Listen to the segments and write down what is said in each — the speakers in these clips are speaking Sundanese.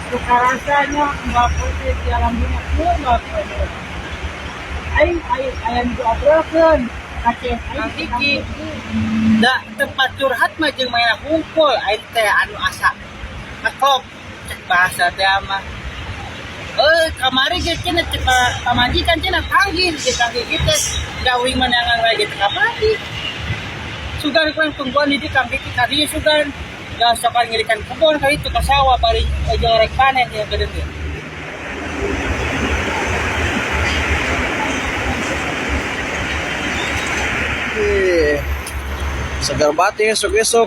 Suka rasanya nggak putih di alam dunia pun nggak putih. Aing aing aing diobrolkeun kaceng aing. Kiki da tempat curhat mah jeung main hungkul aing teh anu asa ngeklop cek bahasa teh mah. Kamari ge cenah cek pamajikan cenah panggil ge panggil kitu da uing mah neangan wae ge teu kapati. Sugan kurang tungguan di Kang Kiki kadieu sugan. Da sok ngirikan kebon kali itu ka sawah bari jeung rek panen ya geudeung ge. Ih, segar banget ya esuk-esuk.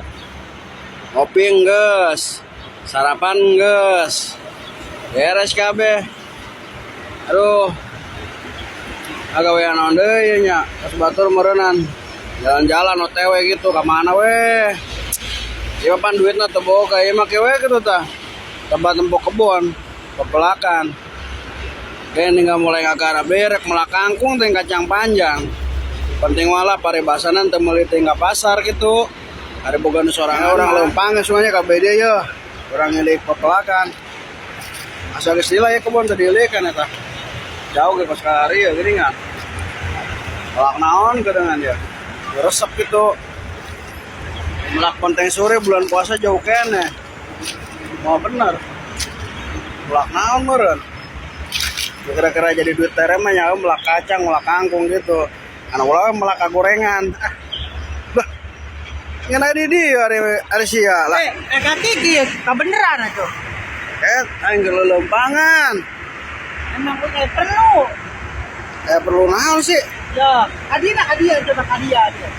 Ngopi enggeus, sarapan enggeus. Beres kabeh. Aduh. Agawean naon deui nya? Pas batur meureunnan. Jalan-jalan OTW gitu ka mana weh. Ieu pan duitna teu boga, ieu mah we gitu tah. Tempat tempo kebon, pepelakan. Kayak nggak mulai ngagarap berek melak kangkung teh kacang panjang. Penting malah paribasanan teu meuli teh ka pasar gitu. Ari boga nu sorangan urang leumpang semuanya kabeh dia ye. Urang ngilik pepelakan. Asal geus lila ya kebon teu diilikan eta. Jauh ge kos kari ya gini nggak. Melak naon kedengan dia. Resep gitu. Melak ponteng sore bulan puasa jauh kene. Mau bener. Melak naon meureun. Kira-kira jadi duit tere mah nya melak kacang, melak kangkung gitu. Anak ulah melak gorengan. Ah. Bah. Ngeunah di dieu ari ari sia lah. Kang Kiki kabeneran atuh. Aing geus leuleumpangan. Emang gue perlu. Perlu naon sih? Ya, adina kadia coba kadia dia.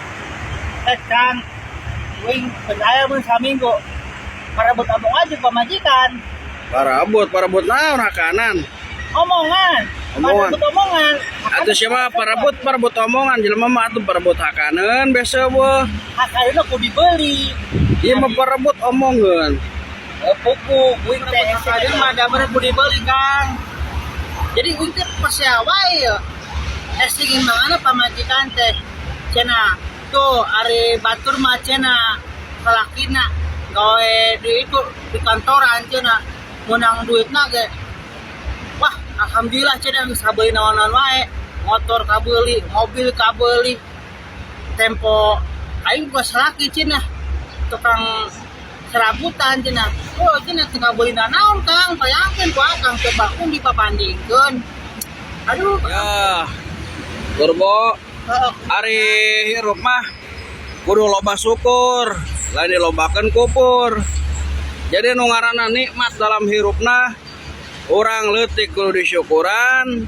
Kang, wing percaya mun saminggu. Parebut omong aja pamajikan. Parabut naon hakanan. Omongan. Omongan. Parebut omongan. Atuh siapa parebut parebut omongan jelema mah atuh parebut hakaneun biasa weh. Hakaneun kudu dibeli. Ieu mah parebut omongan. Pupu, wing teh hakaneun mah da bener kudu dibeli, Kang. Jadi wing teh pas ya wae ya. Sing mana pamajikan teh cenah tuh ari batur mah cenah salakina gawe di itu di kantoran cenah menang duitna ge wah alhamdulillah cenah geus kabeuli naon-naon wae, motor kabeuli, mobil kabeuli, tempo aing bukan salaki cenah tukang serabutan cenah, oh cenah teu kabeuli naon Kang, bayangkeun ku akang coba pun dipapandingkeun. Aduh. Ya. Turbo ari hirup mah kudu loba syukur, lain dilobakeun kupur. Jadi nu ngaranna nikmat dalam hirupna urang leutik kudu disyukuran,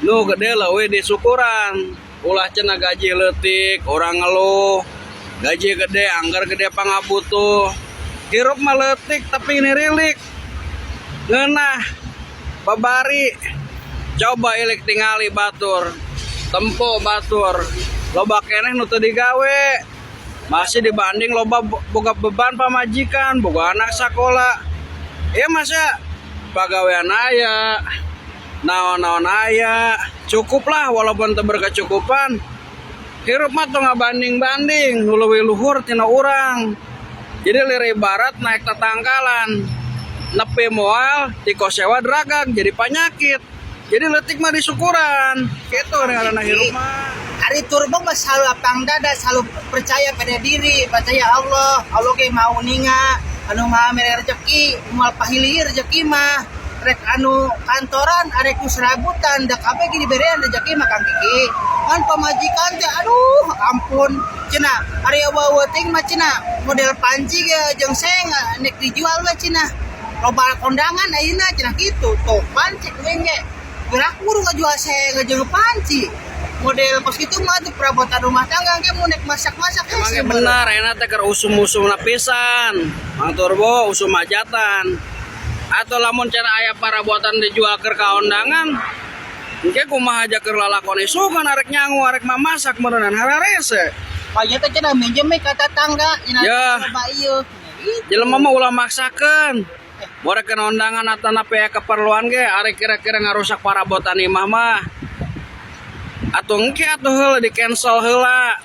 nu gede leuwih disyukuran. Ulah cenah gaji leutik urang ngeluh, gaji gede anggar gede pangabutuh. Hirup mah leutik tapi nirilik. Ngeunah babari coba ilik tingali batur, tempo batur, loba keneh nu teu digawe. Masih dibanding loba boga beban pamajikan, boga anak sakola. Ya masa pagawean aya, naon-naon aya, cukuplah walaupun teu berkecukupan. Hirup mah tong ngabanding-banding, nu leuwih luhur tina urang. Jadi liri barat naik tatangkalan. Nepi moal tiko sewa dragag jadi panyakit. Jadi leutik mah disyukuran. Kitu ngaranna hirup mah. Ari Turbo mah selalu lapang dada, selalu percaya pada diri, percaya Allah. Allah ge mau ninga, anu maha mere rezeki, moal pahili rezeki mah. Rek anu kantoran, arek nu serabutan, da kabeh ge diberean rezeki mah Kang Kiki. Kan pamajikan teh aduh ampun cenah, ari eueuh teuing mah cenah model panci ge jeung seng nek dijual we cenah. Loba kondangan ayeuna cenah kitu. Tuh panci kuing ge. Gerak buru ngajual seng jeung panci. Model kos kitu mah tuh perabotan rumah tangga ge mun nek masak-masak Emang ge bener enak teh keur usum-usumna pisan. Mang Turbo usum hajatan. Atau lamun cenah aya parabotan dijual keur ka undangan, engke kumaha aja keur lalakon isukan arek nyangu arek mamasak meureunan hararese. Paya teh cenah minjem we ka tetangga cenah Ya. loba ieu. Jelema mah ulah maksakeun. Morekeun undangan atanapi aya keperluan ge, ari kira-kira ngarusak parabotan imah mah. Atuh engke atuh heula, di cancel heula.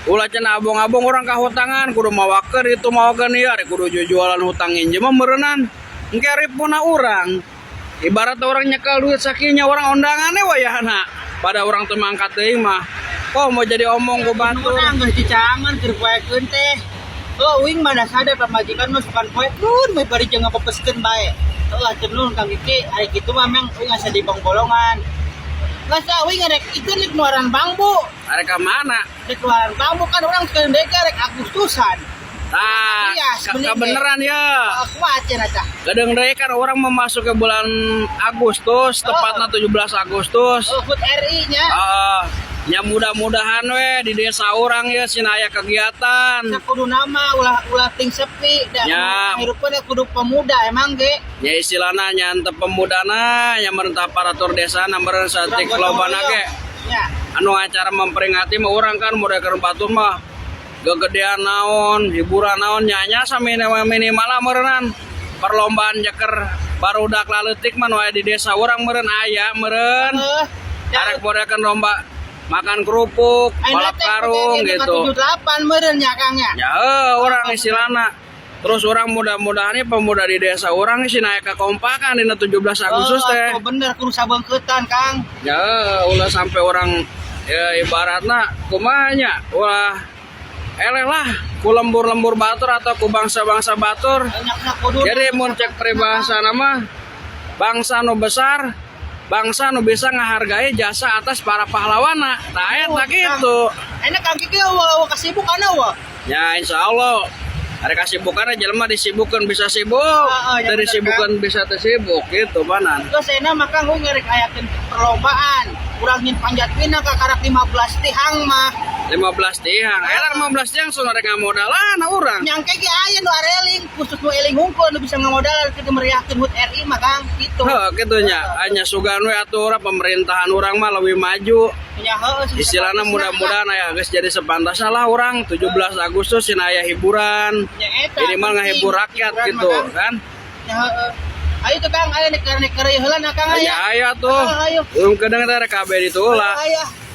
Ulah cenah abong-abong urang kahutangan, kudu mawakeun itu, mawakeun ieu, ari kudu jujualan hutang injem mah meureunnan. Engke ripuna urang. Ibarat urang nyekel duit sakinya, urang undangannya wayahna. Pada urang teu mangkat teuing mah. Kok mau jadi omong ku batur. Urang geus dicangan keur poekeun teh. Oh, uing mah da sadar pamajikan mah sukan poekeun we, bari jeung ngapepeskeun bae. Oh, hatur nuhun, Kang Kiki, ari kitu mah memang uing asa dibong-bolongan. Geus ah, uing rek itu rek nuaran bambu. Arek ka mana? Rek nuaran bambu, kan urang sekalian deui rek Agustusan. Tah, Iya, sebenarnya. Kebeneran ya. Aku aja tah. Kadang deui kan urang memasuki bulan Agustus, tepatnya 17 Agustus. Oh, HUT RI nya. Ah, ya mudah-mudahan we di desa urang ya sina aya kegiatan. Kudu nama ulah ulah ting sepi dan Ya. hirupkeun kudu pemuda emang ge. Ya istilahna nya pemudana nya merentah aparatur desa na meureun satik lobana ge. Ya. Anu acara memperingati mah urang kan mudah batur mah gegedean naon, hiburan naon, nyanya sami minimal lah meureunnan perlombaan jeker barudak laleutik mah nu aya di desa urang meureun aya meureun. Heuh. Arek borekeun lomba makan kerupuk, balap karung gitu. 78 meureun nya, Kang, ya. Ya urang istilahna. Terus urang mudah-mudahan nih pemuda di desa urang sih naik kekompakan dina 17 Agustus Oh, teh. atuh bener, kudu sabeungkeutan, Kang. Ya ulah sampai urang ya ibaratna kumaha nya, ulah eleh lah ku lembur-lembur batur atau ku bangsa-bangsa batur. Banyakna kudu. Jadi mun cek peribahasa nama, bangsa nu besar, bangsa nu bisa ngehargai jasa atas para pahlawana. Tah, eta gitu. Enak Kang Kiki eueuh kasibukan eueuh. Ya insya Allah ada kasibukan, jelema disibukkan bisa sibuk, Ah, ah, ya dari bener, sibukkan bisa tersibuk gitu banan. Terus enak maka gue ngerek ayakeun perlombaan. Urang nyin panjat pinang ka karak 15 tihang mah. 15 tiang, era 15 tiang sudah mereka modalan urang. Nyangke ge aya nu areling, khusus nu eling hungkul nu bisa ngamodalan kitu meriahkeun HUT RI mah, Kang, gitu. Heh, gitu nya, hanya sugan we atuh urang pemerintahan urang mah lebih maju. Nya heueuh sih. Istilahnya mudah-mudahan aya geus jadi sepantasnya lah urang 17 Agustus sina aya hiburan. Nya eta. Minimal penting. ngahibur rakyat Hiburan gitu mah, Kang. kan. Nya heueuh. Ayo tuh, Kang, ayo neker-neker heula na, Kang, ayo. Ya ayo tuh. Ayo. Belum kedeng teh rek kabeh ditulak. Ayo.